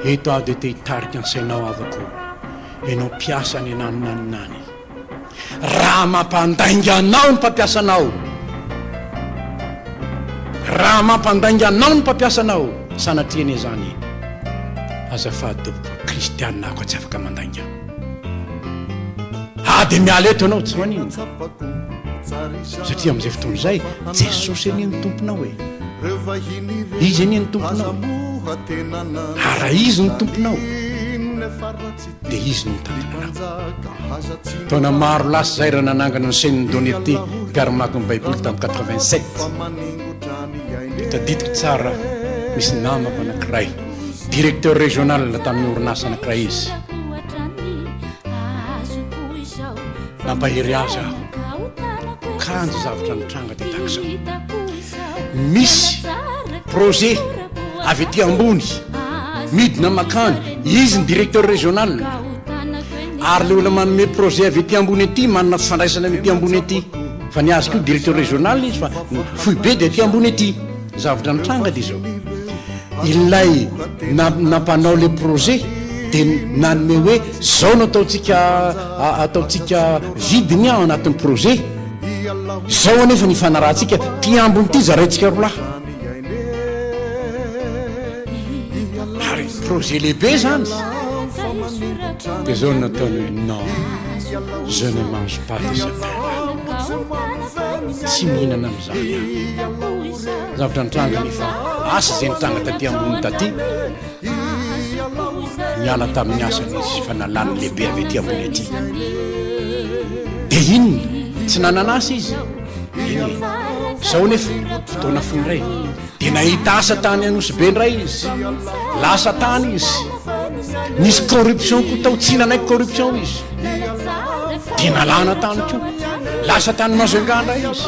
Eto aho dia te hitarika ny sainao havako, ianao mpiasa any ananona any na any. Raha mampandainga anao ny mpampiasa anao, raha mampandainga anao ny mpampiasa anao, sanatria anie izany, azafady tompoko fa kristiana aho ka tsy afaka mandainga. Ah dia miala eto ianao, tsy maninona. Satria amin'izay fotoana izay, Jesosy anie no tomponao e. Izy anie no tomponao. Ary raha Izy no tomponao, dia Izy no mitantana anao. Taona maro lasa izay raha nanangana ny chaîne d'honnêteté mpiara-mamaky ny Baiboly tamin'ny 87. Dia tadidiko tsara, misy namako anankiray, directeur régional tamin'ny orinasa anankiray izy. Nampahery azy aho. Kanjo zavatra nitranga dia tahaka izao. Misy projet avy aty ambony midina makany, izy ny directeur régional. Ary le olona manome projet avy aty ambony aty manana fifandraisana amin'ny aty ambony aty. Fa ny azy koa directeur régional izy fa foibe dia aty ambony aty. Zavatra nitranga dia izao, ilay nampanao le projet dia nanome hoe zao no ataontsika ataontsika vidiny ao anatin'ny projet, zao anefa ny ifanarahantsika, ty ambiny ty zaraintsika rolahy. Ary projet lehibe zany. Dia zao no nataony hoe non, je ne mange pas de ce pain là. Tsy mihinana amin'izany aho. Zavatra nitranga nefa asa izay nitranga taty ambony taty, niala tamin'ny asany izy fa nalany lehibe avy aty ambony aty. Dia inona? Tsy nanana asa izy. Eny e. Izao nefa, fotoana fohy indray, dia nahita asa tany Anosibe indray izy. Lasa tany izy. Nisy corruption koa tao, tsy nanaiky corruption izy. Dia nalana tany koa. Lasa tany Majunga indray izy.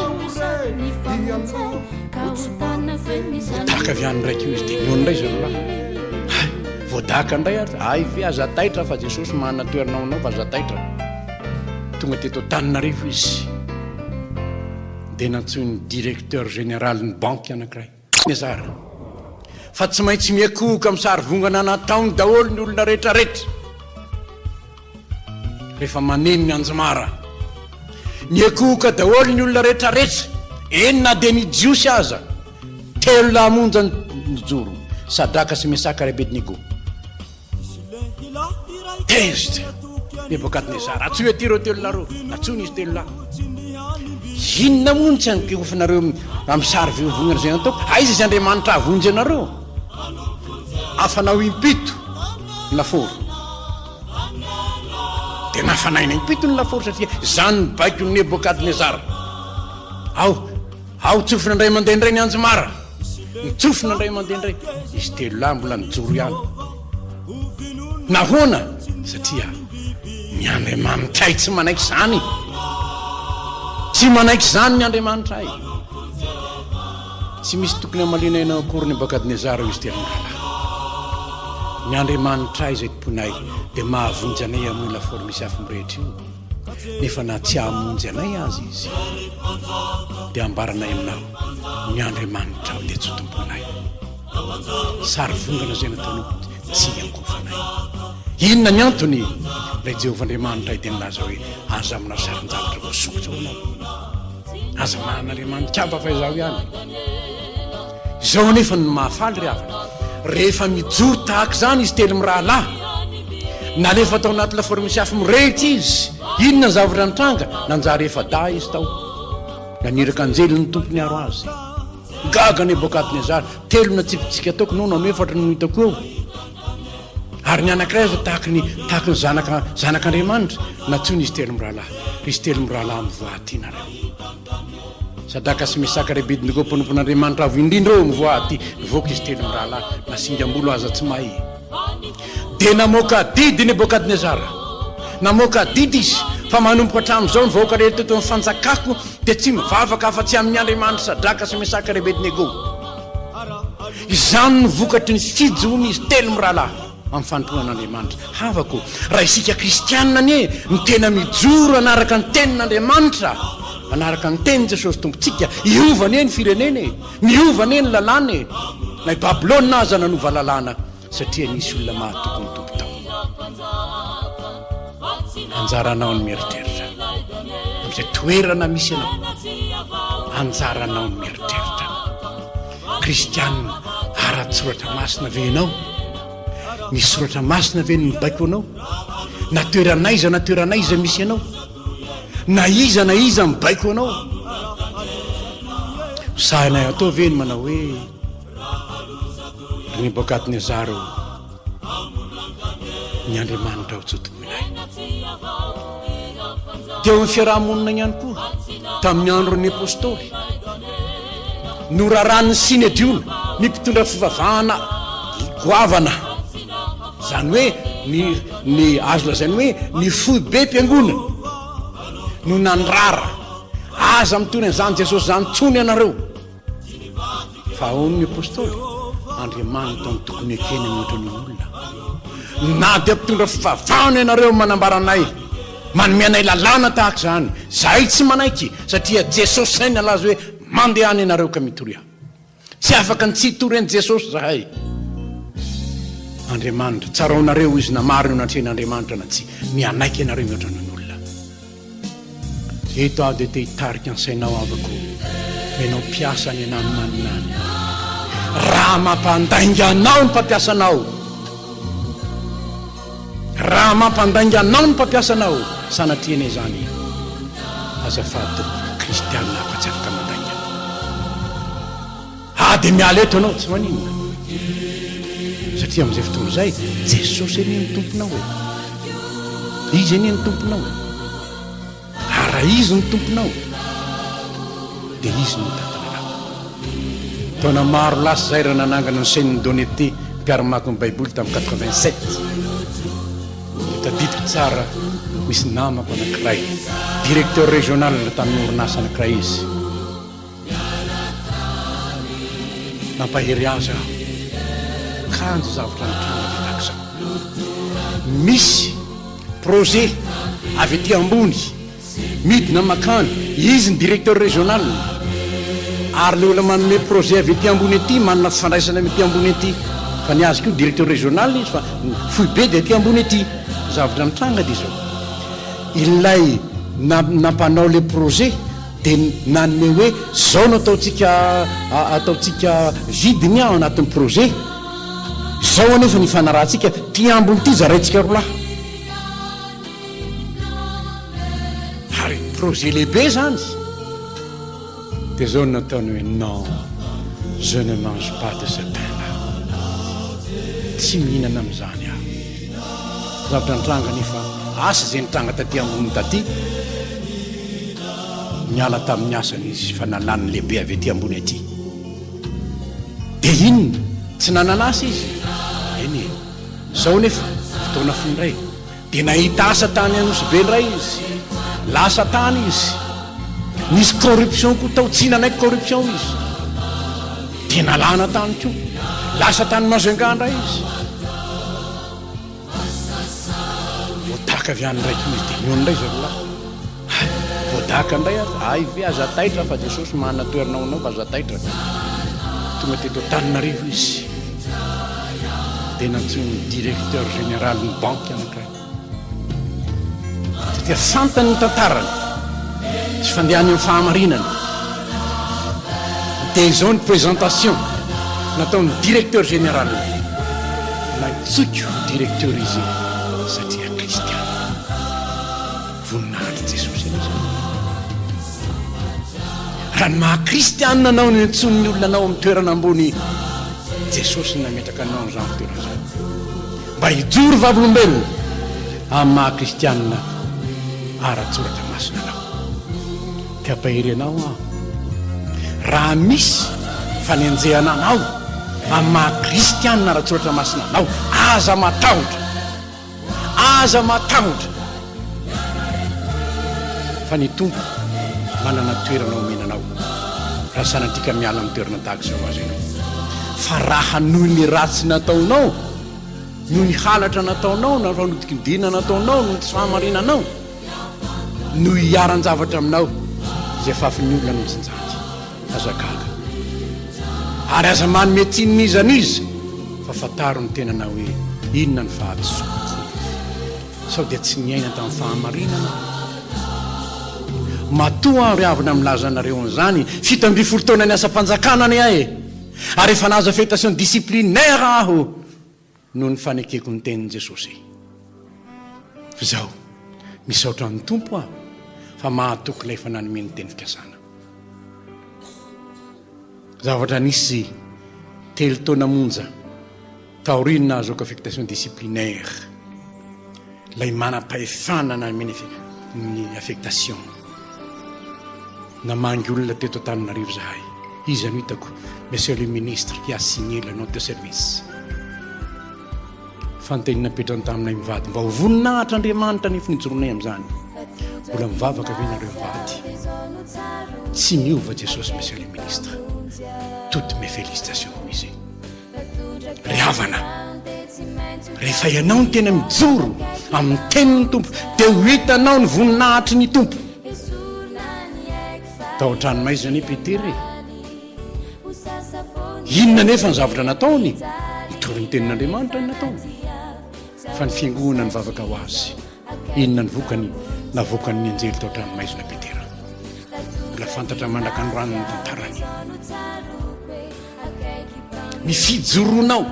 Voadaka avy any indray koa izy, dia nihaona indray zareo lahy. Hay, voadaka indray ary. Hay ve, aza taitra fa Jesosy manana toerana ho anao fa aza taitra. Tonga teto Antananarivo izy. Dia nantsoin'ny directeur général-n'ny banky anankiray. Nezara. Fa tsy maintsy miakohoka amin'ny sary vongana nataony daholo ny olona rehetra rehetra. Rehefa maneno ny anjomara. Miakohoka daholo ny olona rehetra rehetra. Eny na dia ny Jiosy aza. Telo lahy monja nijoro. Sadraka sy Mesaka ary Abednego. Tezitra Nebokadnezara. Antsoy aty ireo telo lahy ireo. Nantsoina izy telo lahy. Inona moa no tsy ankehofinareo amin'ny sary vovonana izay nataoko? Aiza izay Andriamanitra hahavonjy anareo? Afanao impito ny lafaoro. Dia nafanaina impito ny lafaoro satria izany ny baikon'i Nebokadnezara. Ao, ao tsofina indray mandeha indray ny anjomara. Nitsofina indray mandeha indray. Izy telo lahy mbola nijoro ihany. Nahoana? Satria ny Andriamanitray tsy manaiky izany. Tsy manaiky izany ny Andriamanitray. Tsy misy tokony hamaliana ianao akory Nebokadnezara, hoy izy telo mirahalahy. Ny Andriamanitray izay tompoinay dia mahavonjy anay amin'io lafaoro misy afo mirehitra io. Nefa na tsy hamonjy anay aza Izy, dia ambaranay aminao, ny Andriamanitrao dia tsy ho tompoinay. Sary vongana izay nataonao tsy hiankohofanay. Inona ny antony? Ilay Jehovah Andriamanitray dia nilaza hoe, Aza manao sarin-javatra voasokitra ho anao. Aza manana andriamani-kafa fa izaho ihany. Izao anefa no mahafaly ry havana, rehefa mijoro tahaka izany izy telo mirahalahy, nalefa tao anaty lafaoro misy afo mirehitra izy, inona ny zavatra nitranga? Nanjary efa-dahy izy tao. Naniraka anjely ny Tompo niaro azy. Gaga Nebokadnezara, telo natsipitsika taoko, nono no efatra no hitako eo. Ary ny anankiray aza tahaky ny tahaky ny zanaka zanak'Andriamanitra, nantsoina izy telo mirahalahy. Ry izy telo mirahalahy mivoaha aty nareo. Sadraka sy Mesaka ry Abednego mpanompon'Andriamanitra avo indrindra ô mivoaha aty. Nivoaka izy telo mirahalahy, na singam-bolo aza tsy mahay. Dia namoaka didy Nebokadnezara. Namoaka didy izy fa manomboka hatramin'izao ny vahoaka rehetra eto amin'ny fanjakako dia tsy mivavaka afa-tsy amin'ny Andriamanitr'i Sadraka sy Mesaka ry Abednego. Izany no vokatry ny fijoroan'izy telo mirahalahy amin'ny fanompoana an'Andriamanitra. Havako, raha isika kristianina anie no tena mijoro hanaraka ny tenin'Andriamanitra, hanaraka ny tenin'i Jesosy Tompontsika, hiova anie ny firenena e! Miova anie ny lalàna e! Na i Babylona aza nanova lalàna satria nisy olona mahatoky ny Tompo tao. Anjaranao ny mieritreritra amin'izay toerana misy anao. Anjaranao ny mieritreritra. Kristianina ara-tsoratra masina ve ianao? Misy soratra masina ve ny mibaiko anao? Na toerana aiza na toerana aiza misy anao? Na iza na iza mibaiko anao? Sahinay atao ve ny manao hoe ry Nebokadnezara ô, ny Andriamanitra ao tsy ho tompoinay. Teo amin'ny fiaraha-monina ihany koa, tamin'ny andron'ny Apostoly, noraràn'ny Synedriona, ny mpitondra fivavahana goavana, izany hoe ny, ny azo lazaina hoe ny foibem-piangonana no nandrara, aza mitory an'izany Jesosy izany intsony ianareo. Fa ahoana ny Apostoly? Andriamanitra no tokony ekena mihoatra noho ny olona. Na dia mpitondra fivavahana ianareo manambara anay, manome anay lalàna tahaka izany, izahay tsy manaiky, satria Jesosy izay nalaza hoe, Mandehana ianareo ka mitoria. Tsy afaka ny tsy hitory an'i Jesosy izahay. Andriamanitra, tsaraonareo izy na marina eo anatrehan'Andriamanitra na tsia, ny hanaiky anareo mihoatra noho ny olona. Eto aho dia te hitarika ny sainao havako, ianao mpiasa any ananimanina any. Raha mampandainga anao ny mpampiasa anao, raha mampandainga anao ny mpampiasa anao, sanatria anie izany. Azafady tompoko, kristianina aho ka tsy afaka mandainga. Ah dia miala eto ianao, tsy maninona. Satria amin'izay fotoana izay, Jesosy anie ny Tomponao e. Izy anie ny Tomponao e. Ary raha Izy no Tomponao, dia Izy no mitantana anao. Taona maro lasa izay raha nanangana ny chaîne d'honnêteté mpiara-mamaky ny Baiboly tamin'ny 87. Dia tadidiko tsara misy namako anankiray, directeur régional tamin'ny orinasa anankiray izy. Nampahery azy aho. Kanjo zavatra nitranga dia tahaka izao. Misy projet avy aty ambony midina makany, izy ny directeur régional ary le olona manome projet avy aty ambony aty manana fifandraisana amin'ny aty ambony aty fa ny azy koa directeur régional izy fa ny foibe dia aty ambony aty. Zavatra nitranga dia izao, ilay nampanao le projet Dia nanome hoe zao no ataontsika ataontsika vidiny ao anatin'ny projet, zao anefa ny ifanarahantsika, ty ambiny ty zaraintsika rolahy. Ary projet lehibe zany. Dia zao no nataony hoe non, je ne mange pas de ce pain là. Tsy mihinana amin'izany aho. Zavatra nitranga anefa, asa izay nitranga taty ambony taty, niala tamin'ny asany izy fa nalàn'ny lehibe avy aty ambony aty. Dia inona? Tsy nanana asa izy? Eny e. Izao anefa, fotoana fohy indray, dia nahita asa tany Anosibe indray izy. Lasa tany izy. Nisy corruption koa tao, tsy nanaiky corruption izy. Dia nalana tany koa. Lasa tany Majunga indray izy. Voadaka avy any indray koa izy, dia nihaona indray zareo lahy. Hay, voadaka indray aza. Hay ve, aza taitra fa Jesosy manana toerana ho anao fa aza taitra. Tonga teto Antananarivo izy. Dia nantsoin'ny directeur général ny banky anankiray. Satria fantany ny tantarany sy fandehany amin'ny fahamarinana. Dia izao ny présentation nataon'ny directeur général. Nantsoiko ho directeur izy satria kristiana. Voninahitr'i Jesosy anie izany. Raha ny maha kristiana anao no iantsoan'ny olona anao amin'ny toerana ambony, Jesosy no nametraka anao amin'izany fitoerana izany. Mba hijoro vavolombelona amin'ny maha kristiana ara-tsoratra masina anao. Te hampahery anao aho. Raha misy fanenjehana anao amin'ny maha kristiana ara-tsoratra masina anao, aza matahotra. Aza matahotra fa ny Tompo manana toerana omena anao raha sanatria ka miala amin'ny toerana tahaka izao aza ianao. Fa raha noho ny ratsy nataonao, noho ny halatra nataonao, na fanodinkodinana nataonao, noho ny tsy fahamarinanao no hiharan-javatra aminao izay fafin'ny olona no tsinjany. Aza gaga. Ary aza manome tsiny n'iza n'iza fa fantaro ny tenanao hoe inona ny fahadisoako. Sao dia tsy niaina tamin'ny fahamarinana aho. Matoa aho ry havana milaza anareo an'izany, 17 taona niasam-panjakana anie aho e! Ary efa nahazo affectation disciplinaire aho noho ny fanekeko ny tenin'i Jesosy. F'izao, misaotra ny Tompo aho fa mahatoky ilay efa nanome ny teny fikasana. Zavatra nisy telo taona monja taorian'ny nahazoako affectation disciplinaire, ilay manam-pahefana nanome ny affectation. Namangy olona teto Antananarivo izahay. Iza no hitako? Monsieur le ministre qui a signé la note de service. Fanontaniana napetrany taminay mivady mba ho voninahitra Andriamanitra nefa nijoronay amin'izany. Mbola mivavaka ve nareo mivady? Tsy miova Jesosy Monsieur le ministre. Toutes mes félicitations hoy izy. Ry havana, rehefa ianao no tena mijoro amin'ny tenin'ny Tompo dia ho hitanao ny voninahitry ny Tompo. Tao an-tranomaizina anie Petera e. Inona anefa ny zavatra nataony? Nitory ny tenin'Andriamanitra no nataony. Fa ny fiangonana nivavaka ho azy. Inona ny vokany? Navoakan'ny anjely tao an-tranomaizina Petera. Mbola fantatra mandrak'androany ny tantarany. Ny fijoroanao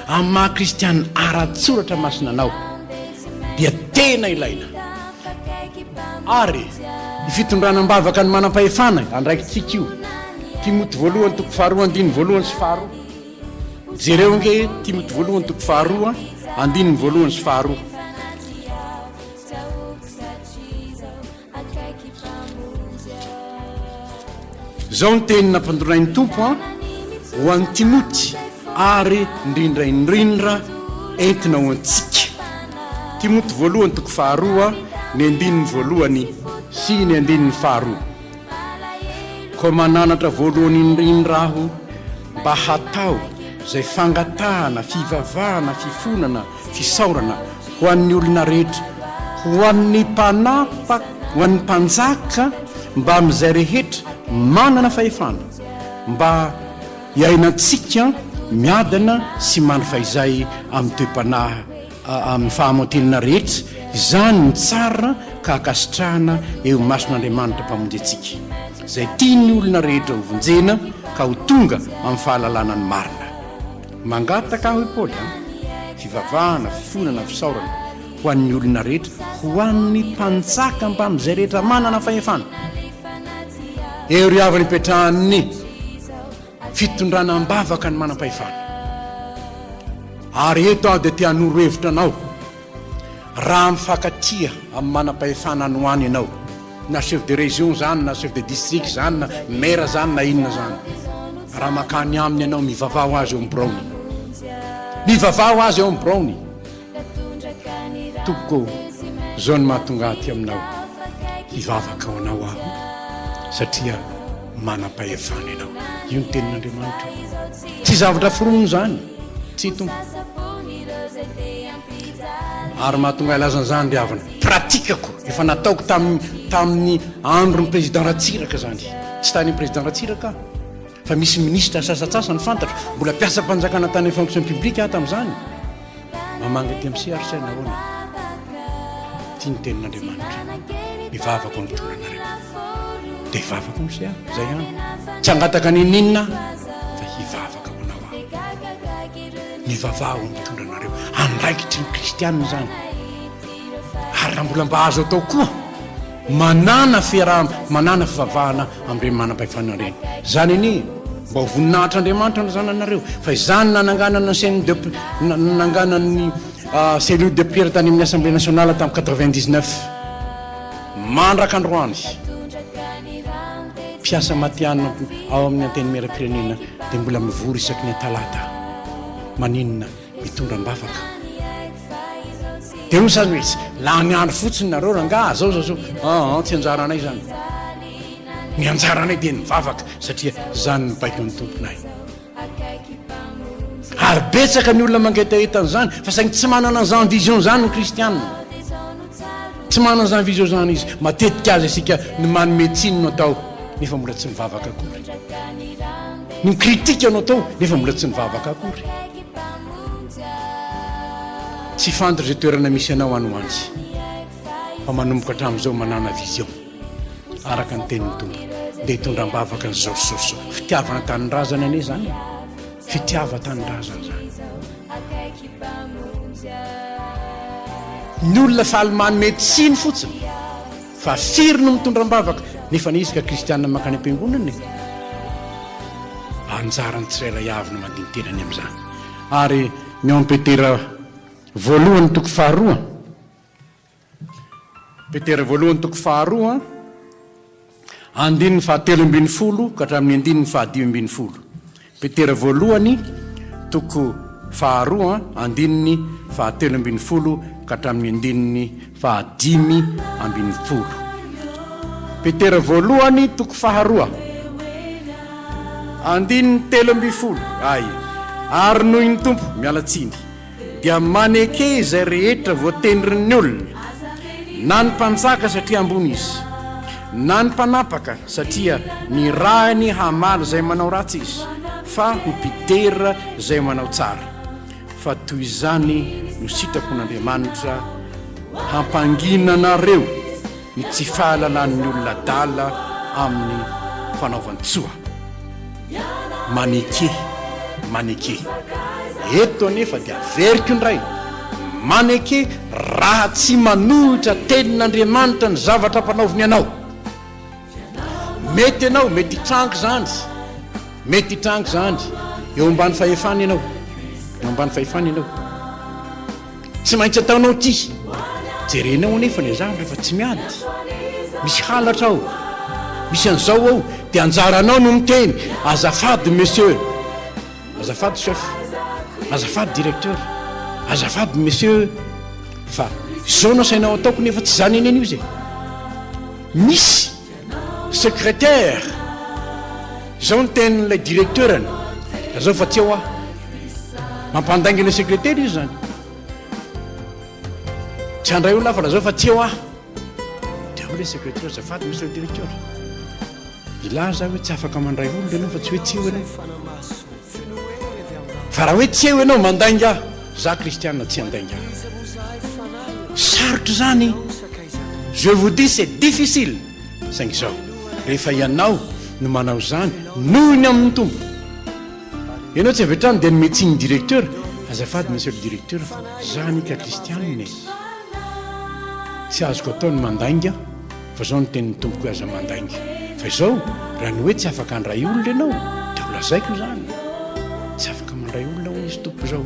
amin'ny maha kristiana ara-tsoratra masina anao dia tena ilaina. Ary ny fitondrana am-bavaka ny manam-pahefana, andraikitsika io. Timoty voalohany toko faharoa andininy voalohany sy faharoa. Jereo ange Timoty voalohany toko faharoa andininy voalohany sy faharoa. Izao ny teny nampandronain'ny Tompo an, ho an'i Timoty ary indrindra indrindra entina ho antsika. Timoty voalohany toko faharoa ny andininy voalohany sy ny andininy faharoa. Koa mananatra voalohany indrindra aho mba hatao izay fangatahana, fivavahana, fifonana, Fisaorana ho an'ny olona rehetra, ho an'ny mpanapaka, ho an'ny mpanjaka mbamin'izay rehetra manana fahefana, mba hiainantsika miadana sy mandry fahizay amin'ny toe-panahy amin'ny fahamantinana rehetra, izany no tsara ka ankasitrahana eo imason'Andriamanitra Mpamonjy antsika, izay tian'ny olona rehetra hovonjena ka ho tonga amin'ny fahalalana ny marina. Mangataka aho, hoy Paoly, an, fivavahana, fifonana, fisaorana, ho an'ny olona rehetra, ho an'ny mpanjaka mbamin'izay rehetra manana fahefana. Eo ry havana ipetrahan'ny fitondrana am-bavaka ny manam-pahefana. Ary eto aho dia te hanoro hevitra anao. Raha mifankatia amin'ny manam-pahefana any ho any ianao, na chef de région izany, na chef de district izany, na maire izany, na inona izany, raha mankany aminy ianao, mivavaha ho azy eo amin'ny biraony. Mivavaha ho azy eo amin'ny biraony. Tompoko, izao no mahatonga aty aminao, hivavaka ho anao aho. Satria manam-pahefana ianao. Io ny tenin'Andriamanitra io. Tsy zavatra foronina izany. Tsia Tompo. Ary mahatonga ahy hilaza an'izany ry havana. Pratikako, efa nataoko tamin'ny tamin'ny andron'ny président Ratsiraka izany. Tsy tany amin'ny président Ratsiraka aho. Fa misy minisitra sasantsasany fantatro, mbola mpiasam-panjakana tany amin'ny fonction publique aho tamin'izany. Mamangy aty amin'ny CRC nahoana? Ity ny tenin'Andriamanitra. Mivavaka ho mitondra anareo. Dia hivavaka amin'izay aho, izay ihany. Tsy hangataka n'inon'inona aho, fa hivavaka ho anao aho. Mivavaha ho mitondra anareo. Andraikitry ny kristianina izany. Ary raha mbola mba azo atao koa, manàna fiaraha, manàna fivavahana amin'ireny manam-pahefana ireny. Izany anie, mba ho voninahitr'Andriamanitra no zananareo. Fa izany nananganana ny chaîne de, nananganana ny cellule de prière tany amin'ny Assemblée nationale tamin'ny 99. Mandraka androany, mpiasa matihanina ao amin'ny Antenimierampirenena dia mbola mivory isaky ny talata. Maninona? Mitondra am-bavaka. Dia hoy sasany hoe, lany andro fotsiny nareo rangaha, zao zao zao. Aa, tsy anjaranay izany. Ny anjaranay dia ny vavaka, satria izany no baikon'ny Tomponay. Ary betsaka ny olona mangetaheta an'izany, fa saingy tsy manana an'izany vision izany ny kristianina. Tsy manana an'izany vision izany izy. Matetika aza isika ny manome tsiny no atao, nefa mbola tsy mivavaka akory. Ny mi-critique no atao, nefa mbola tsy mivavaka akory. Tsy fantatra izay toerana misy anao any ho any, fa manomboka hatramin'izao manàna vision, araka ny tenin'ny Tompo, dia hitondra am-bavaka an'izao sy izao sy izao. Fitiavana tanindrazana anie izany e! Fitiavan-tanindrazana izany. Ny olona faly manome tsiny fotsiny. Fa firy no mitondra am-bavaka nefa anie izy ka kristianina mankany am-piangonana e! Anjaran'ny tsirairay avy no mandini-tena ny amin'izany. Ary ny ao amin'ny Petera voalohany toko faharoa, Petera voalohany toko faharoa, Andininy fahatelo ambin'ny folo ka hatramin'ny andininy fahadimy ambin'ny folo. Petera voalohany, toko faharoa, andininy fahatelo ambin'ny folo ka hatramin'ny andininy fahadimy ambin'ny folo. Petera voalohany, toko faharoa, andininy 13, Ay, ary noho ny Tompo, miala tsiny. dia maneke izay rehetra voatendrin'ny olona, na ny mpanjaka satria ambony izy, na ny mpanapaka satria nirahiny hamaly izay manao ratsy izy, fa ho mpidera izay manao tsara. Fa toy izany no sitrapon'Andriamanitra hampangina anareo. ny tsy fahalalan'ny olona adala amin'ny fanaovan-tsoa. Maneke, maneke. Eto anefa dia averiko indray, maneke raha tsy manohitra tenin'Andriamanitra ny zavatra ampanaoviny anao. Mety ianao, mety hitranga izany, mety hitranga izany, eo ambany fahefana ianao, eo ambany fahefana ianao. Tsy maintsy ataonao ity. Jerenao anefa ilay zavatra fa tsy miady. Misy halatra ao. Misy an'izao ao. Dia anjaranao no miteny, azafady monsieur. Azafady chef. Azafady directeur. Azafady monsieur. Fa izao no asainao ataoko nefa tsy izany anie ny izy e. Misy secrétaire. Izao ny tenin'ilay directeur-ny. Lazao fa tsy eo aho. Mampandainga ilay secrétaire izy izany. Tsy handray olona aho fa lazao fa tsy eo aho. Dia hoy ilay secrétaire, azafady monsieur le directeur. Hilaza aho hoe tsy afaka mandray olona ianao fa tsy hoe tsy eo ianao. Fa raha hoe tsy eo ianao mandainga aho. Za kristiana tsy handainga. Sarotra izany. Je vous dis c'est difficile. Saingy izao, rehefa ianao no manao izany noho ny amin'ny Tompo, ianao tsy avy hatrany dia hanome tsiny ny directeur, azafady monsieur le directeur fa za anie ka kristianina e. Tsy azoko atao ny mandainga fa izao ny tenin'ny Tompoko hoe aza mandainga. Fa izao, raha ny hoe tsy afaka handray olona ianao dia ho lazaiko izany. Tsy afaka mandray olona hoy izy Tompoko izao.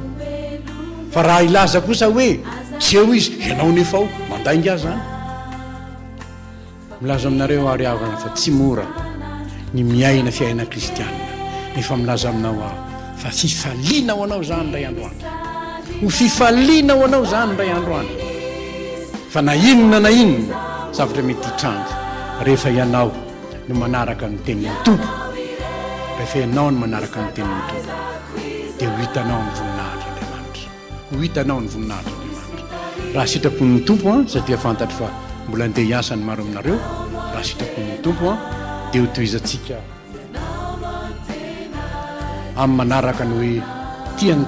Fa raha hilaza kosa hoe tsy eo izy, ianao nefa ao, mandainga aho izany. Milaza aminareo aho ry havana fa tsy mora ny miaina fiainana kristianina, nefa milaza aminao aho fa fifaliana ho anao izany indray andro any. Ho fifaliana ho anao izany indray andro any. Fa na inona na inona zavatra mety hitranga rehefa ianao. no manaraka ny tenin'ny Tompo. Rehefa ianao no manaraka ny tenin'ny Tompo, dia ho hitanao ny voninahitr'Andriamanitra. Ho hitanao ny voninahitr'Andriamanitra. Raha sitrapon'ny Tompo an, satria fantatro fa mbola andeha hiasa ny maro aminareo, raha sitrapon'ny Tompo an, dia ho tohizantsika amin'ny manaraka ny hoe tian'ny.